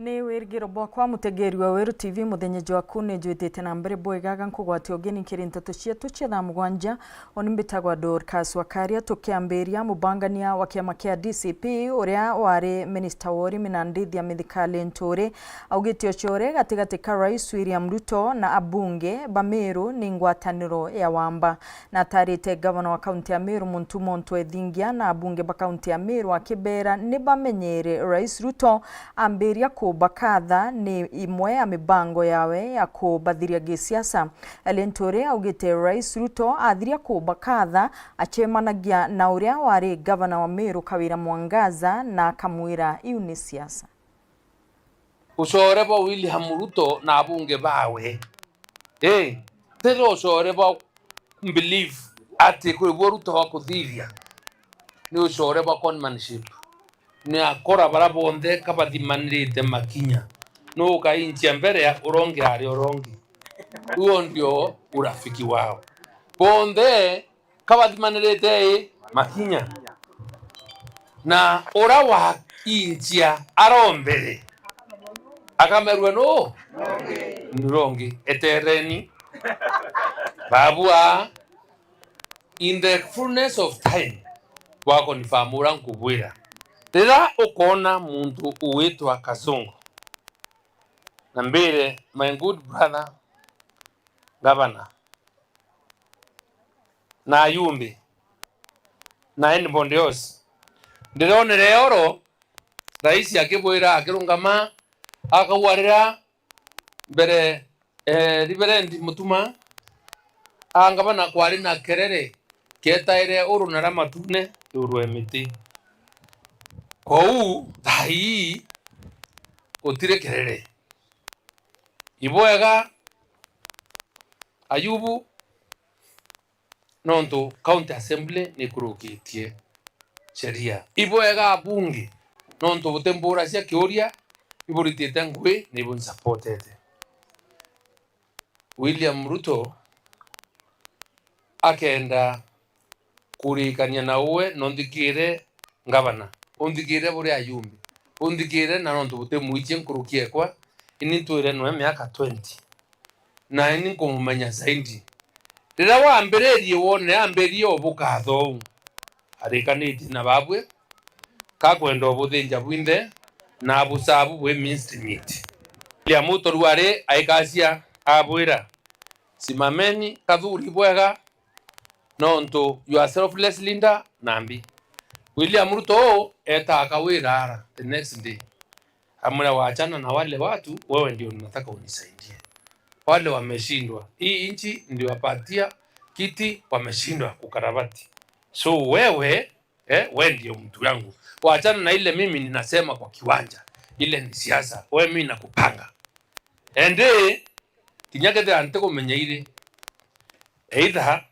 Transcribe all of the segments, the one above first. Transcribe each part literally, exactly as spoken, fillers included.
Ni wirigiro bwakwa, mutegeeri wa Weru T V, muthenya jwaku ni jwitite na mbere bwega. Ga nkugwatia ugeni kiri nteto cietu cia thaa mugwanja. Uni mbitagwa Dorcas Wakaria. Tukiambiria, mubangania wa kiama kia D C P, uria wari minista wa urimi na ndithia Mithika Linturi, augite ucore gatigati ka Rais William Ruto na abunge ba Meru ni ngwataniro ya wamba. Na atarite gavana wa kaunti ya Meru, Muntu Muntu Ethingia, na abunge ba kaunti ya Meru, akibera ni bamenyere Rais Ruto ambiria kubakatha ni imwe ya mibango yawe ya kubathiria gisiasa. Linturi augite Rais Ruto athiria kubakatha, acemanagia na uria wari gavana wa Meru, Kawira Mwangaza, na akamwira iu ni siasa. Ucore bwa William Ruto na abunge bawe. Ii, tiri ucore bwa believe ati kwi buo Ruto akuthithia. Ni ucore bwa conmanship. Ni akora baria bonthe kabathimanirite makinya. Nu ukainchia mbere ya urongi ari urongi. Huo ndio urafiki wao. Bonthe kabathimanirite i makinya. Na uria wa inchia arombere akamerua nu? Ni rongi. Etereni. Babua, in the fullness of time, wa confirm uria nkubwira. Riria ukona muntu ugwitwa Kasongo, na mbire, my good brother, governor, na ayumbi, na anybody else. Ndironere oro, rais akibwira, akirungama, akauarira mbere, eh, Reverend Mutuma, a ngavana, kwari na kerere kietaire uru na ra matune iguru e miti. Kou thaa ii gutiri kerere. Ibwega Ayubu, nontu County Assembly ni ikurukitie sheria. Ibwega abunge, nontu buti mbura cia kiuria, iburitite ngui, ni bunsupportete. William Ruto akenda kurikania na uwe, na unthikire ngavana, unthikire buri ayumbi, unthikire, na nontu buti mwichie nkuruki ekwa, ini ntwire nwe miaka twenty, na ini nkumumenya zaidi. Riria wambiririe, wone ambiririe o bukatho uu, arikanitie na babwe, kakwenda ubuthinja bwinthe, na abusabu bwi minced meat. William Ruto riu ari aikacia, abwira, simameni kathuri bwega, nontu you are selfless leader, nambi. William Ruto uu etaa Kawira ara the next day, amwira, wachana na wale watu, wewe ndio nataka unisaidie. Wale wameshindwa. Hii nchi ndio wapatia kiti, wameshindwa kukarabati. So wewe, eh, we ndio mtu yangu. Wachana na ile mimi ninasema kwa kiwanja. Ile ni siasa. We mimi nakupanga. Ende, kinya kethira ntikumenya iri, either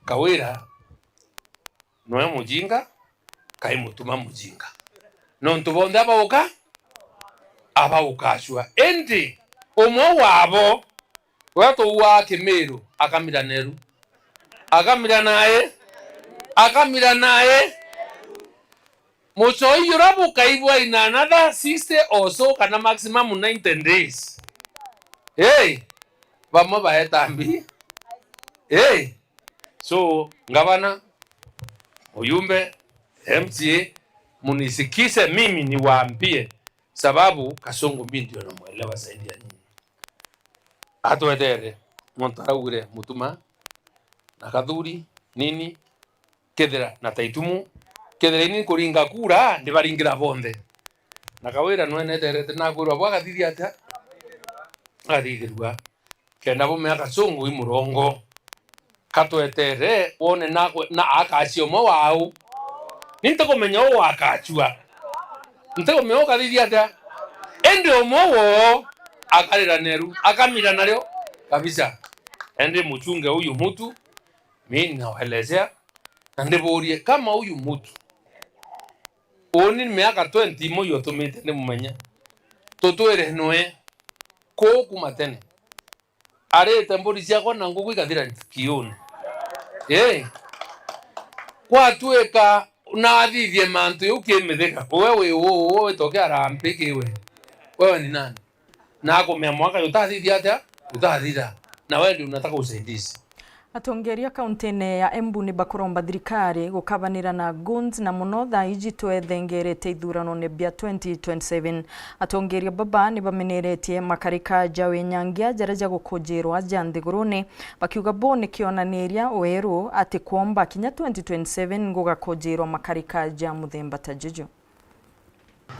Kawira nwe mujinga, kai Mutuma mujinga. Nontu bonthe abauka, abaukacua. Indi umwe wabo, uria tuuaa Kimiru, akamira neru. Akamira nae. Akamira nae. Mucoi uria bukaigua in another sixty or so, kana maximum ninety days. Hey, bamwe baeta mbi. Hey, so, ngavana, muyumbe, M C A, munisikize mimi niwaambie, sababu Kasongo mimi ndio namwelewa zaidi ya nyinyi. Atwetere, muntu araugire Mutuma na Kathuri, nini, kethira na Taitumu, kethira ini nkuringa kura, ndibaringira bonthe. Na Kawira nweneterete nakwirwa bwa gathithia atia? Agathithirua. Kenda bumea Kasongo i murongo. Katwetere, wone na, na akacia umwe wau. Ni ntikumenya uu akacua. Ntikumenya ukathithia atia? Indi umwe woo akarira neru, akamira nario kabisa. Indi muchunge huyu mtu, mimi ninawaelezea, na ndiburie, kama huyu mtu, uni ni miaka twenty imwe yo tumite ndimumenye, tutwire nwe kuu kuma tene. Arite mburi ciakwa na nguku igathira kiuni. Ii. Kwatuika nathithie mantu jau ki mithiga, uwe wi uu, uwe witoke arambi kiwe. Wewe ni nani? Na akumea mwaka jutathithia atia? Jutathitha. Na wewe ndio unataka usaidizi. Atongeria kaunti-ini ya Embu ni bakuromba thirikari gukabanira na goons na muno thaa iji twethengerete ithuranone bia twenty twenty-seven. Atongeria baba ni bameneretie makarika ja winyangia jaria jagukujirwa ja nthiguruni, bakiuga buu ni kionaniria weru ati kwomba kinya twenty twenty-seven gugakujirwa makarika ja muthemba ta juju.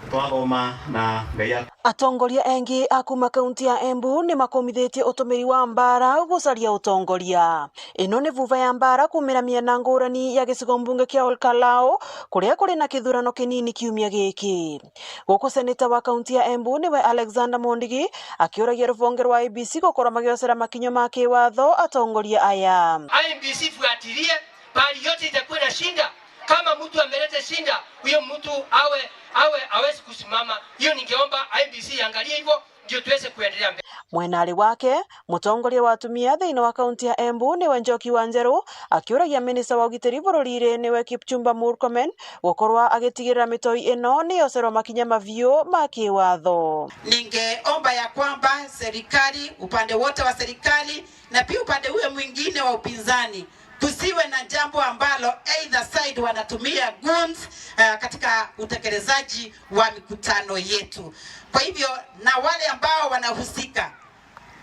Twathoma na Ngai a- Atongoria engi a kuuma kaunti ya Embu ni makumithitie utumiri wa mbaara gucaria utongoria. Ino ni vuva ya mbaara kuumira miena ngurani ya gicigo mbunge kia Ol Kalou, kuria kuri na kithurano kinini kiumia giki. Guku seneta wa kaunti ya Embu niwe Alexander Mondigi akiuragia rubonge rwa I E B C gukorwa magiocera makinya ma kiwatho atongoria aya. I E B C fuatilie, pahali yote itakuwa na shida. Kama mtu ameleta shida, huyo mtu awe, awe hawezi kusimama. Hiyo ningeomba I E B C iangalie hivyo, ndio tuweze kuendelea mbele. Mwenari wake, mutongoria wa atumia thiini wa kaunti ya Embu niwe Njoki wa Njeru, akiuragia minista wa ugitiri bururi-ini niwe Kipchumba Murkomen gukorwa agitigirira mitoi ino ni yocerwa makinya maviu ma kiwatho. Ningeomba ya kwamba serikali, upande wote wa serikali na pia upande huyo mwingine wa upinzani, kusiwe na jambo ambalo either side wanatumia goons, eh, katika utekelezaji wa mikutano yetu. Kwa hivyo, na wale ambao wanahusika,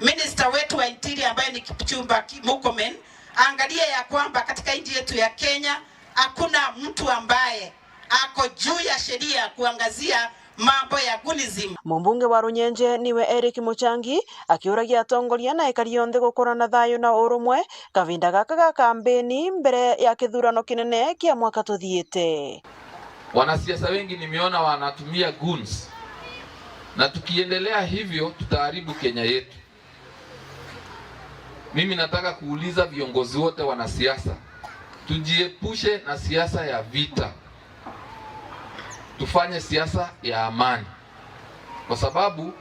minister wetu wa interior ambaye ni Kipchumba Ki-, Murkomen, angalia ya kwamba katika nchi yetu ya Kenya hakuna mtu ambaye ako juu ya sheria kuangazia mambo ya goonism. Mumbunge wa Runyenje niwe Eric Muchangi, akiuragia atongoria na ekari onthe gukorwa na thayu na urumwe kavinda gaka ga kambeni mbere ya kithurano kinene kia mwaka tuthiite. Wanasiasa wengi nimeona wanatumia goons, na tukiendelea hivyo tutaharibu Kenya yetu. Mimi nataka kuuliza viongozi wote wanasiasa, tujiepushe na siasa ya vita. Tufanye siasa ya amani. Kwa sababu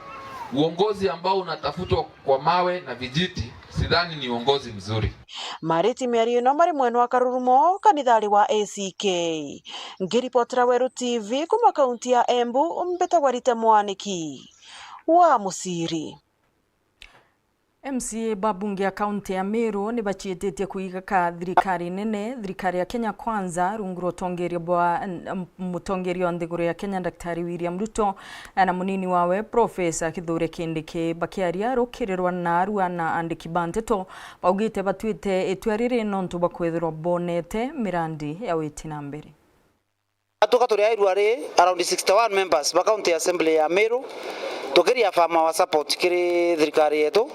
uongozi ambao unatafutwa kwa mawe na vijiti, sidhani ni uongozi mzuri. Mariti miario ino mari mwena wa Karurumo, kanithari wa A C K. Ngiripotera Weru T V kuma kaunti ya Embu, mbitagwa Rita Mwaniki wa Musiri. M C A ba bunge ya kaunti ya Meru ni baciititie kuiga ka thirikari nene, thirikari ya Kenya Kwanza, rungu rwa utongeria bwa n-, m-, mutongeria wa nthiguru ya Kenya, Daktari William Ruto, na munini wawe, Professor Kithure Kindiki. Bakiaria rukirirwa na arua na andiki ba nteto, baugite batuite itua riri nontu bwa kwithirwa bonete mirandi ya witi na mbere. Atuka turi airua ri around sixty-one members ba County Assembly ya Meru, tukiria affirm our support kiri thirikari yetu.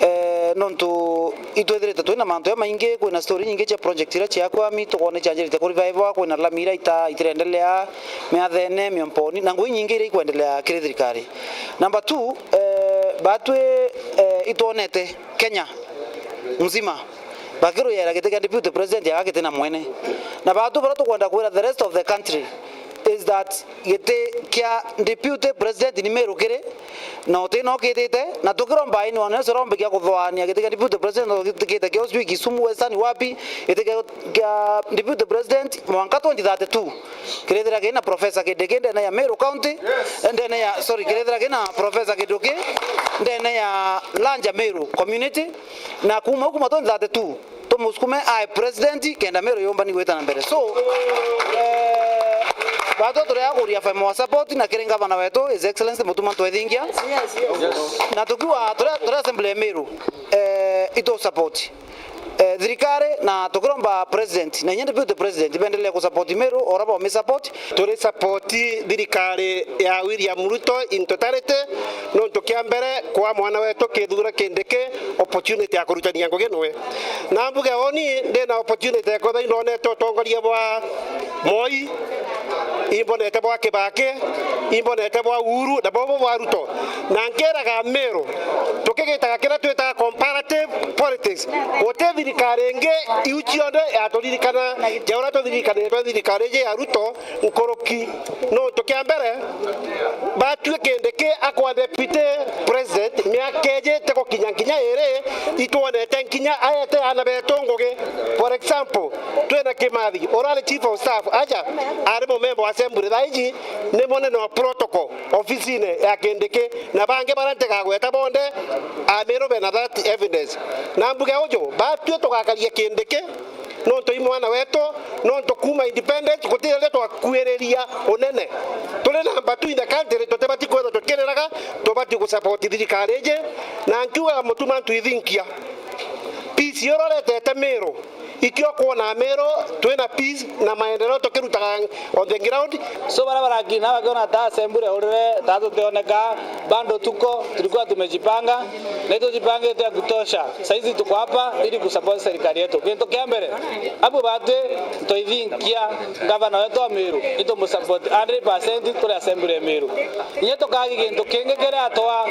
Eh, nontu itwithirite twina mantu jamaingi, kwina story nyingi cia project iria ciakwami, tukwona ichianjirite ku revive-wa, kwina lami iria ita-, itirendelea miathene, miomponi, na ngugi nyingi iria ikwendelea kiri thirikari. Number two, eh, batwi, eh, itwonete Kenya mzima bakiruyera giti kia deputy president ya giti na mwene. Na batu baria tukwenda kwira the rest of the country is that giti kia deputy president ni Meru kiri, na uti no kitite, na tukiromba ini wana Yesu rombe kia kuthwania giti kia deputy president, giti kia Kisumu Western wapi, giti kia, kia deputy president mwanka twenty thirty-two. Kirethira kina Professor Kindiki ndene ya Meru County, ndene ya, sorry, kirethira kina Professor Kindiki ndene ya larger Meru community, na kuma u kuma twenty thirty-two, tumusukume ae president kenda Meru yumbani gwita na mbere. So, eh, batwi turia kuria affirm our support na kiri ngavana wetu, His Excellency Mutuma Ntwethingia. Na tukiwa turia, turia assembly ya Meru, eh, itu support, eh, thirikari, na tukiromba president na inya deputy president bendelee ku support Meru, ora bomi support. Turi support thirikari ya William Ruto in totality, nontu kia mbere kwa mwana wetu Kithure Kindiki opportunity ya kurutania ngugi nwe. Na mbuge uni ndina opportunity ya kwethira indonete utongoria bwa Moi, imbonete bwa Kibaki, imbonete bwa Uhuru, na bobo bwa Ruto. Na nkeraga Meru, tukigitaga kiria twitaga comparative politics. Guti thirikari ingi iu cionthe yaturirikana ja uria tuthirikanitwe thirikari iji ya Ruto nkuruki. Nontu kia mbere, batwi Kindiki akwa deputy president miaka Jete gukinya nkinya iri, itwonete nkinya aete aana betu ngugi. For example, twina Kimathi, urari chief of staff, aja, ari mumemba wa assembly thaa iji, ni munene wa protocol ofisine ya Kindiki, na bangi baria ntigagweta bonthe, Amiru bena that evidence. Na mbuge uju, batwi tugakaria Kindiki, nontu i mwana wetu, nontu kuuma independent, guti riria twakuiriria unene. Turi number two in the country, tutibati kwithirwa tukiriraga, tubati gusupport thirikari iji. Na nkiugaga Mutuma ntwithinkia. Peace iria uretete Miru, ikio kwona Miru, twina peace na maendeleo tukirutaga on the ground. So baria barakina bakiona ta assembly urire ta tutioneka, bado tuko, tulikuwa tumejipanga, na itujipangite ya kutosha. Saizi tuko hapa ili kusupport serikali yetu. Kintu kia mbere, abu batwi ntoithinkia gavana wetu wa Miru, itumusupport hundred percent turi assembly ya Miru. Inye tukagi kintu kingi kiria atwa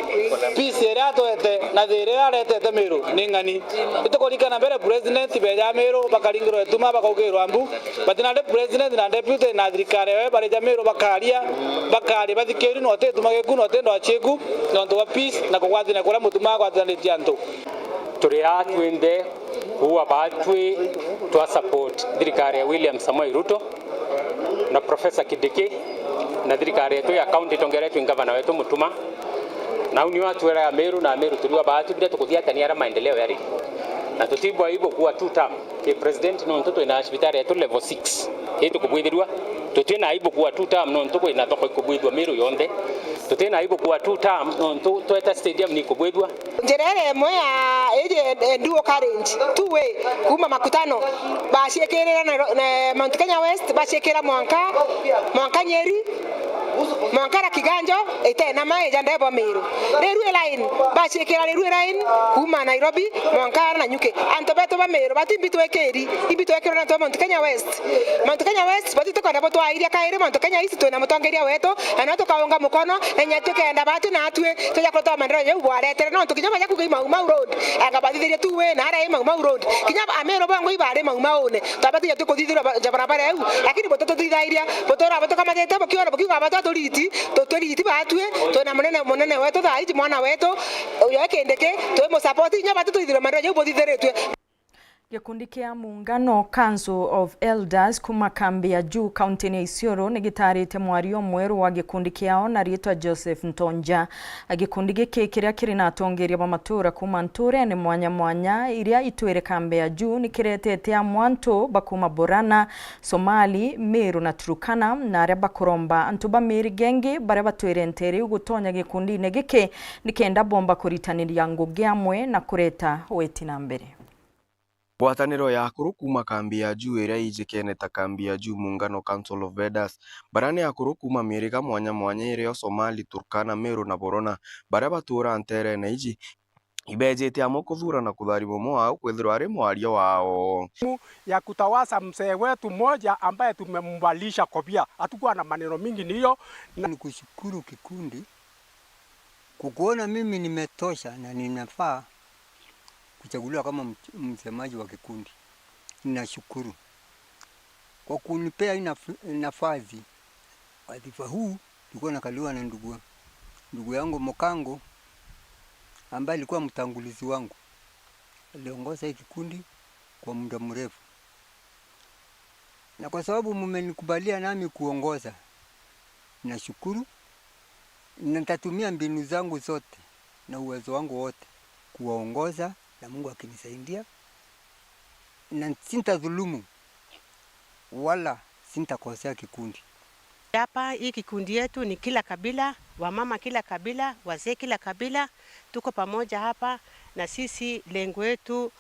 peace iria atwete na thiri iria aretete Miru ni ng'ani. Itukurikana mbere president beja Miru bakaringirwa ituma bakaugirwa mbu, but na president na deputy na thirikari yawe barija Miru bakaria, bakaria bathikiri na uti ituma giku na uti ndwachiku, nontu bwa peace na kugwatania kuria Mutuma agwatanitie antu. Turi aa twinthe kuua baatwi twa support thirikari ya William Samoei Ruto na Professor Kindiki na thirikari yetu ya county itongeretwe ni gavana wetu Mutuma. Nau nio atwiraga Meru na Meru turiwa baatwi biria tukuthiatania aria maendeleo yari. Na tutibwa aibu kuwa two term ki president nontu twina cibitari yetu level six. Ii tukubwithirua, tutina aibu kuwa two term nontu kwina thoko ikubwithua Meru yonthe. Tutina aibu kuwa two term nontu tweta stadium ni ikubwithua. Njira iria imwe ya iji e dual carriage, two way, kuuma Makutano, baciikirira na, na Mount Kenya West, baciikira mwanka, mwanka Nyeri, mwanka na Kiganjo, itenama ija ndebo Meru. Railway line, baciikira railway line kuuma Nairobi, mwanka Nanyuki. Antu betu ba Meru, bati imbi twikiri, imbi twikirwe na antu ba Mount Kenya West. Mount Kenya West, bati tukwenda butwairia kairi Mount Kenya East, twina mutongeria wetu, na no tukaunga mukono, na inya tukenda batu na atwi, tuja kurutwa maendeleo jau bwaretere, nontu kinya baja kuga i Mau Mau Road, anga bathithirie tu we, na aria i Mau Mau Road. Kinya Ameru bongwa ibari Mau Maune. Twaba tuja tukuthithirwa ba-, ja barabara eu, lakini butututhithairia, butura butukamatite, bukiona, bukiuga batu aturiti, tuturiti batwi, twina munene, munene wetu thaa iji, mwana wetu, uyo Kindiki, twi mu support, inya batu tuthithirwe maendeleo jau buthithiritwe. Gikundi kia Muungano Council of Elders kuma kambi ya juu kaunti-ini ya Isiolo ni gitaarite mwaria umweru wa gikundi kiao na riitwa Joseph Ntonja. Gikundi giki kiria kiri na atongeria ba matuura kuma ntuurene mwanya mwanya iria itwire kambi ya juu ni kiretete amwe antu ba kuma Borana, Somali, Meru na Turkana, na aria bakuromba antu ba miiriga ingi baria batwire nteere iu gutonya gikundine giki nikenda bomba kuritaniria ngugi amwe na kureta weti na mbere. Ngwataniro ya akuru kuuma kambi ya juu iria ijikene ta kambi ya juu Muungano Council of Elders, baria ni akuru kuuma miiriga mwanya mwanya irio Somali, Turkana, Meru na Borona, baria batuura nteerene iji, ibejite amwe kuthuura na kutharima umwe wao kwithirwa ari mwaria wao. Ya kutawaza mzee wetu mmoja ambaye tumemvalisha kofia. Hatukuwa na maneno mingi, ni hiyo. Na nikushukuru kikundi kukuona mimi nimetosha na ninafaa kuchaguliwa kama mch-, msemaji wa kikundi. Ninashukuru kwa kunipea hii naf-, nafasi. Wadhifa huu nilikuwa nakaliwa na ndugu, ndugu yangu Mokango, ambaye alikuwa mtangulizi wangu. Aliongoza hii kikundi kwa muda mrefu. Na kwa sababu mmenikubalia nami kuongoza, nashukuru. Nitatumia mbinu zangu zote na uwezo wangu wote kuwaongoza, na Mungu akinisaidia, na sintadhulumu wala sintakosea kikundi. Hapa hii kikundi yetu ni kila kabila, wamama kila kabila, wazee kila kabila, tuko pamoja hapa, na sisi lengo yetu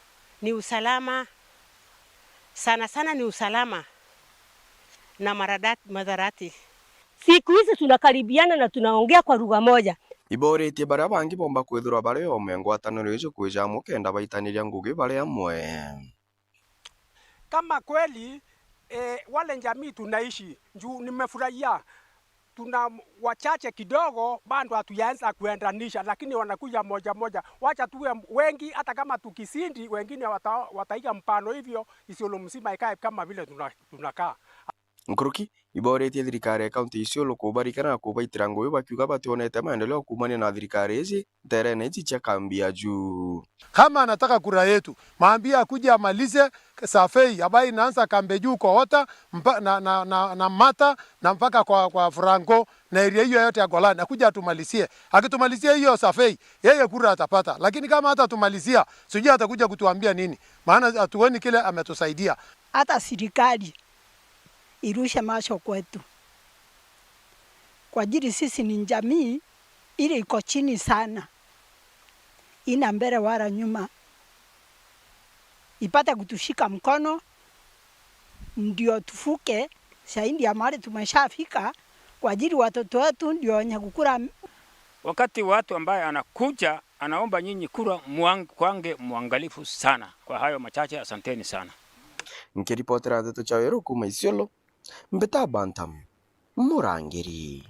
ni usalama, sana sana ni usalama na marada-, madharati. Siku hizi tunakaribiana na tunaongea kwa lugha moja. Iboritie baria bangi bomba kwithirwa bari omwe ngwataniro iji kwija amwe kenda baitaniria ngugi bari amwe. Kama kweli, eh, wale jamii tunaishi, juu nimefurahia, tuna wachache kidogo, bado hatujaanza kuendanisha, lakini wanakuja moja moja. Wacha tuwe wengi, hata kama tukisindi, wengine wata-, wataiga mfano, hivyo Isiolo mzima ikae kama vile tuna-, tunakaa. Nkuruki, iboretie thirikari ya kaunti ya Isiolo kubarikana na kubaitira ngugi bakiuga bationete maendeleo kuumania na thirikari iji nterene iji cia kambi ya juu. Kama anataka kura yetu, mwambie akuje amalize survey ambayo inaanza Kambe Juu kwa Ota, mpa-, na, na, na, na Mata, na mpaka kwa, kwa Franco, na area hiyo yote ya Golani, akuje atumalizie. Akitumalizia hiyo survey, yeye kura atapata. Lakini kama hatatumalizia, sijui atakuja kutuambia nini. Maana hatuoni kile ametusaidia. Hata serikali irushe macho kwetu. Kwa ajili sisi ni jamii ile iko chini sana. Ina mbele wala nyuma. Ipate kutushika mkono, ndio tufuke zaidi ya mahali tumeshafika, kwa ajili watoto wetu ndio wenye kukula. Wakati watu ambaye anakuja, anaomba nyinyi kura, muang-, kwange mwangalifu sana. Kwa hayo machache, asanteni sana. Nkiripotera nteto cia Weru kuuma Isiolo, mbita Bantam. Murangiri.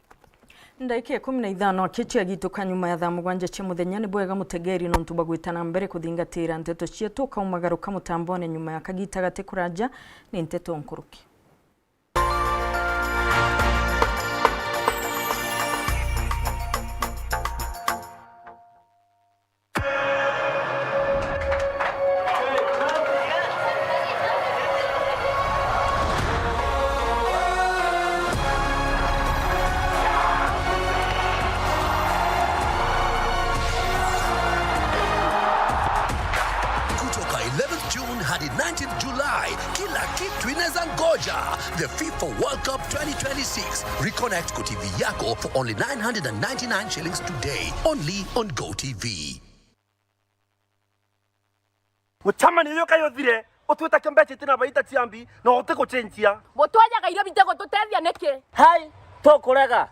Ndaika ikumi na ithano aki ciagituka nyuma ya thaa mugwanja cia muthenya, ni bwega mutegeri nontu bwa gwita na mbere kuthingatira nteto cietu. Ukaumagaruka mutambone nyuma ya kagita gati kuraja, ni nteto nkuruki. Kutoka eleventh June hadi nineteenth July, kila kitu inaweza ngoja. The FIFA World Cup twenty twenty-six. Reconnect kwa T V yako for only nine hundred and ninety-nine shillings today, only on Go T V. Mucemanio uyu kai uthire, utwita kio mbeca itina baita ciambi, na utigucenjia. Butwajaga irio bitigututethia niki? Hai, tukurega.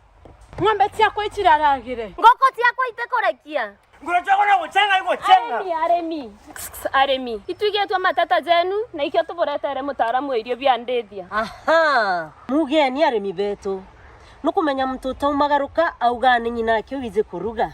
Ng'ombe ciakwa iciraragire. Ngoko ciakwa itikurekia. Nguru ciakwa no gucenga igucenga. Arimi, arimi. Arimi. Itwigitwe mateta jenu, na ikio tuburetere mutaaramu wa irio bia ndithia. Aha. Mugeni arimi betu. Nukumenya muntu utaumagaruka augaa ni ng'ina ake wiji kuruga.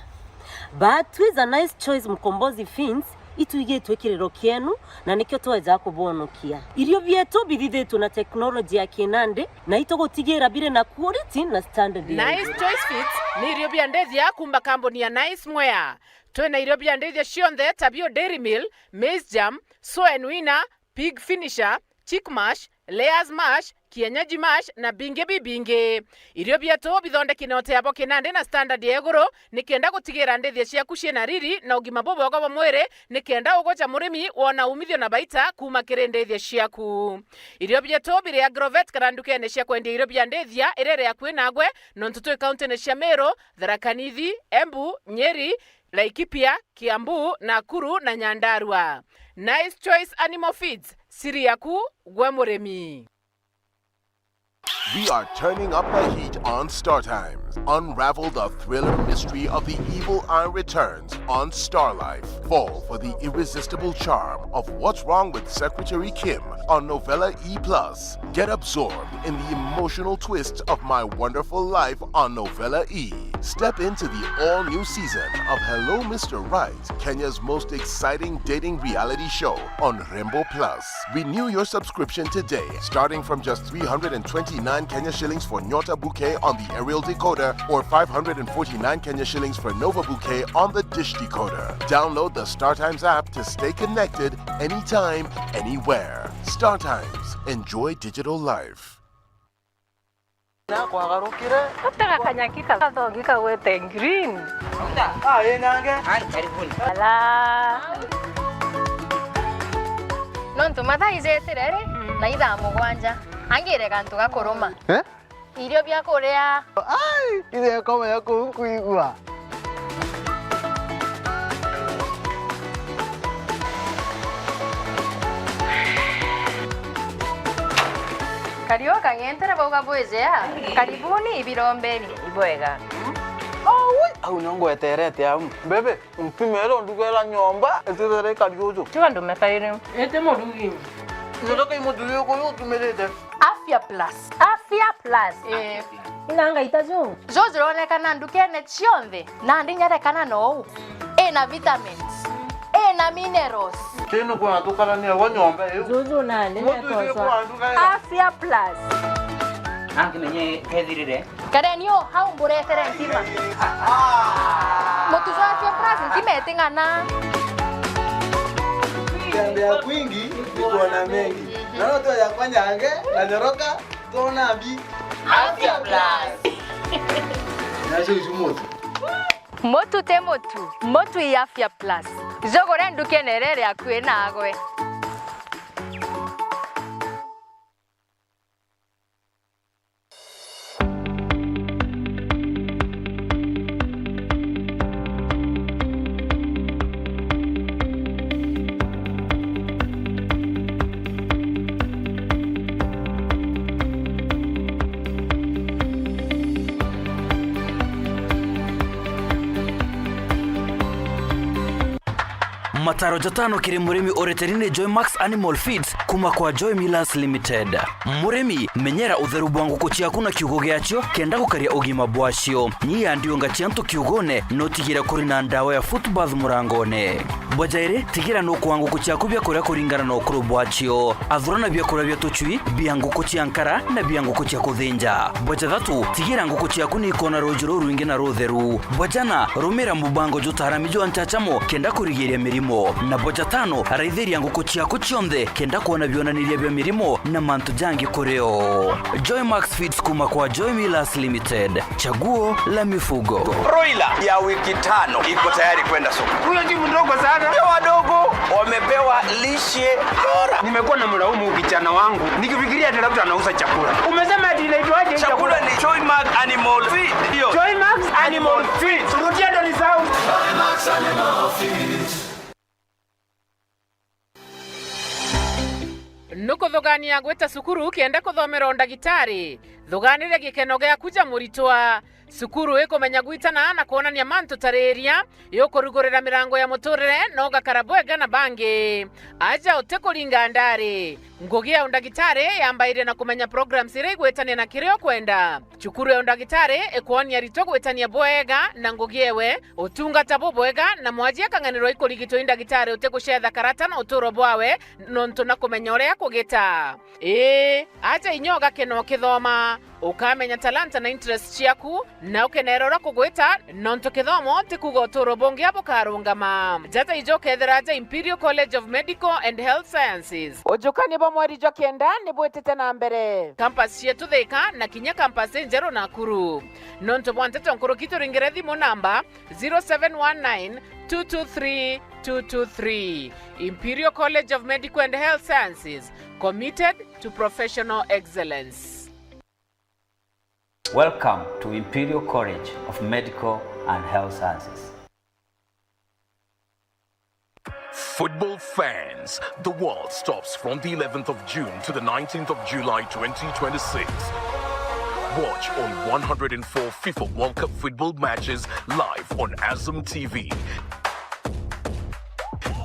But twiza Nice Choice Mkombozi Feeds, itwigitwe kiriro kienu, na nikio tweja kubonokia. Irio bietu bithithitwe na teknoloji ya kinandi, na itugutigira biri na quality na standard ya iguru. Nice Choice Feeds ni irio bia ndithia kuuma kambuni ya Nice Mwea. Twina irio bia ndithia cionthe ta bio Dairy Meal, Maize Germ, Soen Winner, Pig Finisher, Chick Mash, Layers Mash, Kienyeji Mash na bingi bibingi. Irio bietu bithondeki na uteabo kinandi na standard ya iguru, nikenda gutigira ndithia ciaku ciina riri na ugima bubwega bwa mwiri, nikenda ugoja murimi wona umithio na baita kuuma kiri ndithia ciaku. Irio bietu biri Agrovet kana ndukene cia kwendia irio bia ndithia iria iri akui nagwe, nontu twi kauntine cia Meru, Tharaka Nithi, Embu, Nyeri, Laikipia, Kiambu, Nakuru na Nyandarua. Nice Choice Animal Feeds, siri yaku gwe murimi. We are turning up the heat on Star Times. Unravel the thriller mystery of the evil eye returns on Star Life. Fall for the irresistible charm of What's Wrong with Secretary Kim on Novella E plus. Get absorbed in the emotional twists of My Wonderful Life on Novella E. Step into the all-new season of Hello Mister Right, Kenya's most exciting dating reality show on Rembo Plus. Renew your subscription today, starting from just three hundred and twenty-nine Kenya shillings for Nyota Bouquet on the aerial decoder or five hundred and forty-nine Kenya shillings for Nova Bouquet on the dish decoder. Download the StarTimes app to stay connected anytime, anywhere. StarTimes. Enjoy digital life. Nakwagarukire. Utega kanyaki kathongi kagwete green. Ah, ĩ nange. Ai, karibuni. Ala. Nontu mathaa ijetire ri, mm, na ithaa mugwanja. Angire gantu gakuruma. Eh? Irio bia kuria. Ai, ithe akomenya kuu nkwigua. Kariu kang'entere bauga bwijea. Karibuni ibirombeni. Ibwega. Aui, au nio ngweterete au. Bebe, mpimere ndugera nyomba, itithere ikari uju. Tiga ndume kairi. Ite murugi. Nyotoka imuthuri uyu utumirite. Afya Plus. Afya Plus. Eh. Ina ngaita ju. Ju jironekana ndukene cionthe, nandi nyerekana nou. Ina vitamins. Ina minerals. Tino kwa tukarania wa nyomba iu. Juju nandi. Muthuri netoswa. Kwa nduga ya. Afya Plus. Anki menye kethirire. Kareni o hau mburetere ntima. Mutu jwa Afya Plus ntima iting'ana. Kutembea kwingi ni kuona mengi. Naona tu ya kwanyange na nyoroka, tuona mbi. Afya Plus. Nasho isu mutu. Mutu ti mutu, mutu i Afya Plus. Jugure ndukene iria iri akui nagwe. Mataro jatano kiri murimi ureteri ni Joy Max Animal Feeds kuma kwa Joy Millers Limited. Murimi, menyera utheru bwa nguku ciaku na kiugo giacio kenda gukaria ugima bwacio. Nyia ndiunga cia antu kiugone, na utigire kuri na ndawa ya foot bath murangone. Bwa jairi, tigira nukuaa nguku ciaku bia kuria kuringana na ukuru bwacio. Athurana biakuria bia tucui, bia nguku cia nkara, na bia nguku cia kuthinja. Bwa jathatu, tigira nguku ciaku ni ikona ruuji rurwingi na rutheru. Bwa jana, rumira mubango jutaarami jwa nchachamo kenda kurigiria mirimo. Na bwa jatano, raithiria nguku ciaku cionthe kenda kwona bionaniria bia mirimo na mantu jangi kuri o. Joy Max Feeds kuma kwa Joy Millers Limited. Chaguo la mifugo. Broiler ya wiki tano iko tayari kwenda soko. Huyo si mdogo sana. Ndio wadogo wamepewa lishe bora. Nimekuwa na mlaumu kijana wangu nikifikiria ati labda anauza chakula. Umesema ati inaitwaje hii chakula? Chakula ni Joy Max Animal Feed. Ndio. Joy Max Animal Feed. Rudia ndo nisahau. Nukuthugania gwita cukuru kenda kuthomera undagitari? Thuganiria gikeno giaku ja muritwa. Cukuru ikumenya gwitana na kwonania mantu tariria, iukurugurira mirango ya muturire na ugakara bwega na bangi. Aja utikuringa ndari. Ngugi ya undagitari yambairia na kumenya programs iria igwitania na kiria ukwenda. Cukuru ya undagitari ikwonia aritwa gwitania bwega na ngugi ewe, utungata bubwega, na mwaji akang'anirwa ikurigitwa i ndagitari utigucetha karata na uturo bwawe nontu na kumenya uria kugita. Ii, aja inya ugakena ukithoma, ukamenya talanta na interest ciaku, na ukenera uria kugwita, nontu kithomo ti kuuga uturo bungi bukarungama. Jaja ijo ukethira aja Imperial College of Medical and Health Sciences. Ujukania bwa mweri jwa kenda ni bwitite na mbere. Campus cietu Thika na kinya campus injeru Nakuru. Nontu bwa nteto nkuruki turingire thimu namba zero seven one nine two two three two two three. Imperial College of Medical and Health Sciences, committed to professional excellence. Welcome to Imperial College of Medical and Health Sciences. Football fans, the world stops from the eleventh of June to the nineteenth of July twenty twenty-six. Watch all one hundred and four FIFA World Cup football matches live on Azam T V.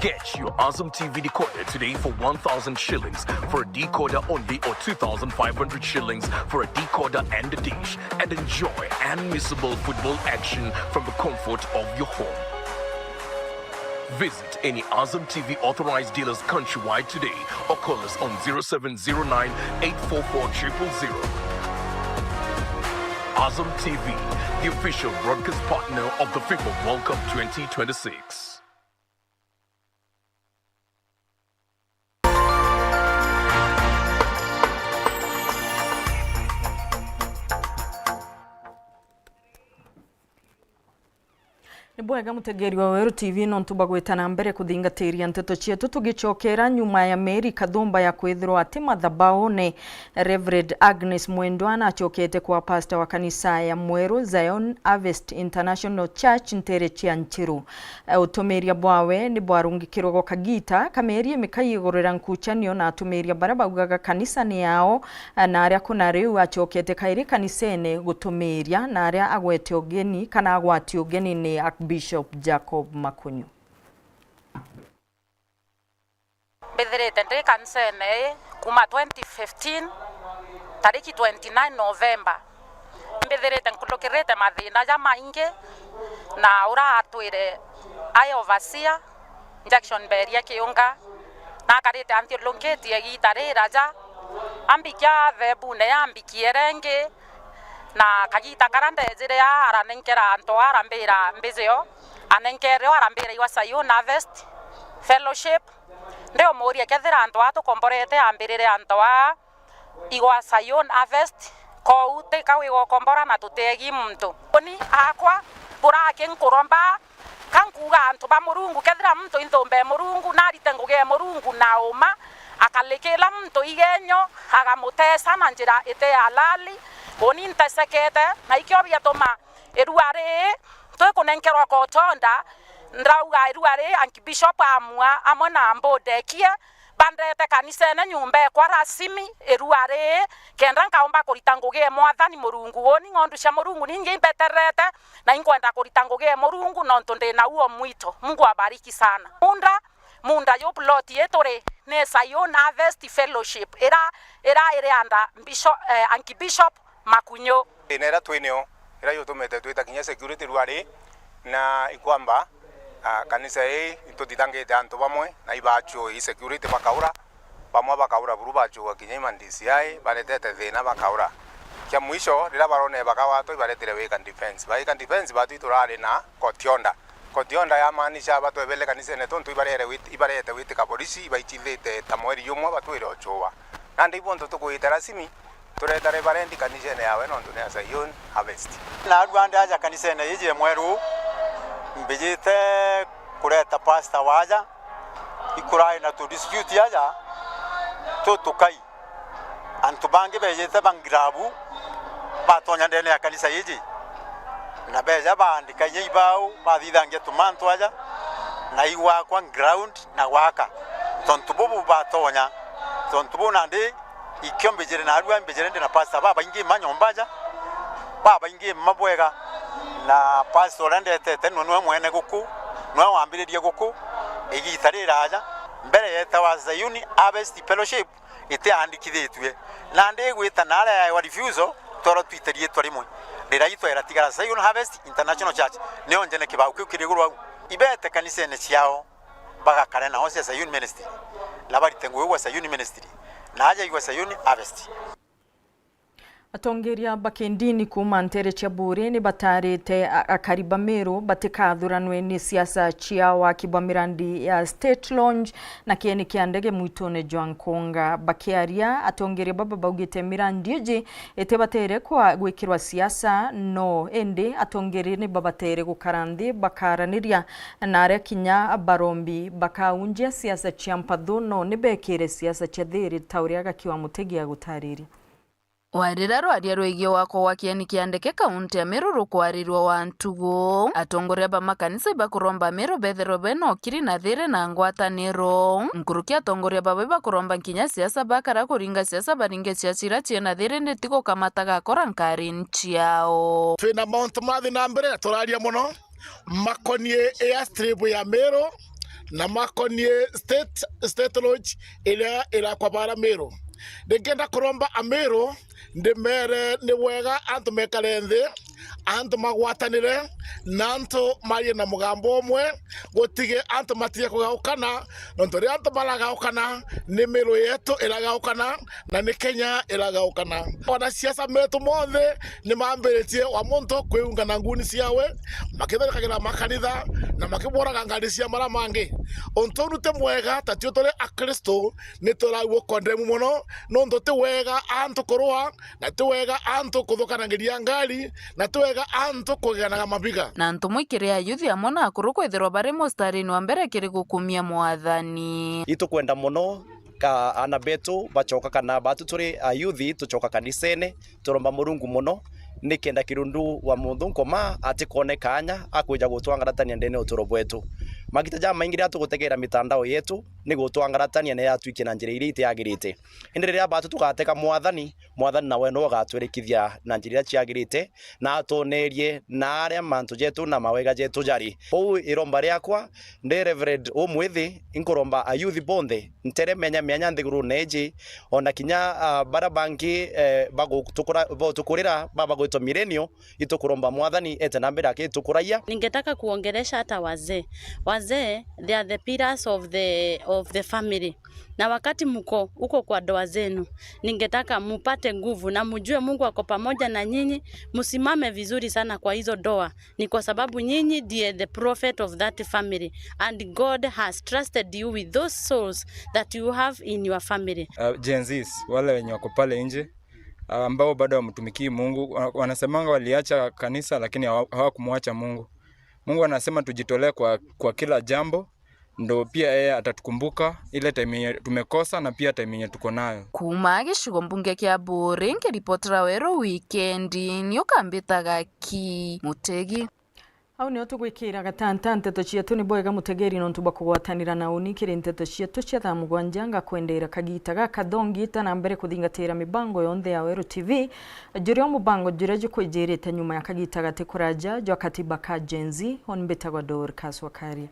Get your Azam T V decoder today for one thousand shillings for a decoder only, or two thousand five hundred shillings for a decoder and a dish, and enjoy unmissable football action from the comfort of your home. Visit any Azam T V authorized dealers countrywide today or call us on zero seven zero nine eight four four triple zero. Azam T V, the official broadcast partner of the FIFA World Cup twenty twenty-six. Ni bwega mutegeri wa Weru T V nontu bwa gwita na mbere kuthingatiria nteto cietu. Tugicokera nyuma ya mieri kathumba ya kwithirwa ati mathabaune, Reverend Agnes Mwendwa nachokete kwa pastor wa kanisa ya Mweru Zion Harvest International Church ntere cia Nchiru. Eh, utumiria bwawe ni bwarungikirwe gwa kagita ka mieri imikai iguru ria nkuchanio na atumiria baria baugaga kanisa ni yao, eh, na aria kuna riu acokete kairi kanisene gutumiria na aria agwete ugeni kana agwati ugeni ni Archbishop Jacob Makunyu. Mbithirite ndi kanisene ii kuma twenty fifteen, tariki twenty nine November. Mbithirite nkutukirite mathina jamaingi, na ura atwire ai overseer, Jackson Mberia Kiunga, nakarite anthiurunkitie igiita riraja, Ambikia thebune ya ambikie rengi, na kagita kara ndejire aa aranenkera antu aa arambira mbijeo, anenkere o arambira igwa Zion Harvest Fellowship. Ndiumuria kethira antu aa tukomborete ambirire antu aa igwa Zion Harvest, kou tika wigokombora na tutiegi muntu. Uni akwa buraki nkuromba, ka nkuuga antu ba Murungu, kethira muntu inthumbe Murungu, narite ngugi e Murungu na uma, akalikila muntu igenyo, agamutesa na njira iti ya halali. Uni ntesekete, na ikio biatuma irua rii twikunenkerwa kotonda, ndrauga irua rii Archbishop amua amwe na mbudekie, bandete kanisene nyumba ekwa rasimi irua rii, kenda nkaumba kurita ngugi e Mwathani Murungu. Uni ng'ondu cia Murungu ningi imbetererete, na inkwenda kurita ngugi e Murungu nontu ndi na uo mwito. Mungu abariki sana. Munda, munda yu plot ii turi ni Zion Harvest Fellowship, ira, ira iri under Bishop, eh, Archbishop Makunyu. Thina iria twi nio, iria yutumite twita kinya security rwari, na ikwamba, ah, kanisa ii itutithangite antu bamwe, na ibachuu i security bakaura, bamwe bakaura buru bachua kinya i ma D C I, baretete thina bakaura. Kia mwisho, riria barone bakawatwa, ibaretire wika defense. Baika defense, batu iturari na court order. Court order yamaanisha batwebele kanisene tontu ibarere wit-, ibarete witika polisi, ibaichithite ta mweri jumwe batwire uchua. Nandi ibo ntu tukwita rasimi, tureta Reverend kanisene yawe nontu ni ya Zion Harvest. Naarua ndi aja kanisene iji e Mweru, mbijite kureta pastor waja, ikurae na tu dispute aja tutukai. Antu bangi bejite ba ngirabu batonya ndene ya kanisa iji, na beja baandika inya ibau, bathithangia tumantu aja, na igwakwa ground na gwaka. Tontu bubu batonya, tontu buu nandi ikio mbijire naarua, mbijire ndi na pastor babaingi ma nyomba aja, babaingi ma bwega, na pastor uria ndetete nwe, nwe mwene guku, nwe wambiririe guku, igita riraja, mbere yetawa Zion Harvest Fellowship, itiandikithitue. Nandi igwita naria yaewa refusal, twaro twite riitwa rimwe. Riraitwa iratigara Zion Harvest International Church, nio njene kibau kiu kiri iguru au. Ibete kanisene ciao, bagakare nao cia Zion Ministry, na barite ngugi gwa Zion Ministry, na aja igwa Zion Harvest. Atongeria ba kindini kuuma nteere cia Buuri ni bataarite a-, akari ba Meru batikathuranwe ni siasa cia waki bwa mirandi ya State Launch na kieni kia ndege mwitune jwa Nkunga. Bakiaria, atongeria baba baugite mirandi iji itibatere kwa gwikirwa siasa, no indi atongeria ni babatere gukara nthi bakaraniria na aria kinya barombi bakaunjia siasa cia mpathu, no ni bekire siasa cia thiiri ta uria Gaki wa Mutegi agutariria. Warira rwaria rwigii wakwa gwa kieni kia ndeke kaunti ya Meru rukwarirua wa ntugu, atongoria ba makanisa ibakuromba Ameru betherwe bena ukiri na thiiri na ngwataniro. Nkuruki atongoria baba ibakuromba nkinya siasa bakara kuringa siasa, baringe siasa iria ciina thiiri, ndi ti gukamata gakora nkari ciao. Twina mauntu mathi na mbere na turaria mono. Makonie airstrip ya Meru na makonie state, state lodge iria irakwa bara Meru. Ndingenda kuromba Ameru, ndimere ni bwega antu mekare nthi, antu magwatanire, na antu marie na mugambo umwe, gutige antu matige kugaukana, nontu riria antu maragaukana, ni Meru yetu iragaukana, na ni Kenya iragaukana. Wanasiasa metu monthe ni mambiritie wa muntu kwiunga na nguni ciawe, makitharikagira makanitha na makiboraga ngari cia mara mangi. Untu uu ti mwega, ta tio turi Akristo ni turagua condemn mono, nontu ti wega antu kurua, na ti wega antu kuthukanangiria ngari, na ti wega antu kugeganaga mabiga. Na antu mwikire ayuthi amwe na akuru kwithirwa bari mustarini wa mbere kiri gukumia Mwathani. Itukwenda mono ka-, aana betu bacoka, kana batu turi ayuthi tucoka kanisene, turomba Murungu mono, nikenda kirundu wa munthu nkoma atikoneka anya akwija gutwangaratania ndene uturo bwetu. Magita jamaingi riria tugutegeera mitandao yetu, ni gutwangaratania ni yatwikia na njira iria itiagirite. Indi riria batu tugatega Mwathani, Mwathani nawe no ugatwirikithia na njira iria ciagirite, na atwonerie na aria mantu jetu na mawega jetu jari. Uu iromba riakwa, ndi Reverend umwithi, inkuromba ayuthi bonthe, ntere mianya mianya nthigurune iji, ona kinya, ah, bara bangi, eh, bagutukura-, bagutukurira, baba bagwitwa millennial, itukuromba Mwathani ete na mbere akitukuragia. Ningetaka kuongelesha hata wazee. Wazee, they are the pillars of the of the family. Na wakati mko huko kwa ndoa zenu, ningetaka mupate nguvu na mujue Mungu ako pamoja na nyinyi, musimame vizuri sana kwa hizo ndoa. Ni kwa sababu nyinyi ndiye the prophet of that family, and God has trusted you with those souls that you have in your family. Uh, Gen Zs, wale wenye wako pale nje, uh, ambao bado hawamtumikii Mungu, wa-, wanasemanga waliacha kanisa lakini hawa-, hawakumwacha Mungu. Mungu anasema tujitolee kwa, kwa kila jambo, ndo pia yeye atatukumbuka ile time yenye tumekosa na pia time yenye tuko nayo. Kuuma gicigo mbunge kia Buuri, nkiripotera Weru Wikendi, ni ukambitaga Ki Mutegi. Au nio tugwikira gatanta nteto cietu. Ni bwega mutegeri nontu bwa kugwatanira na uni kiri nteto cietu cia thaa mugwanja. Ngakwendera kagita gaka thongi ta na mbere kuthingatira mibango yonthe ya Weru T V. Juria mubango juria jukwijirite nyuma ya kagita gati kuraja jwa katiba ka Gen Z. Oni mbitagwa Dorcas Wakaria.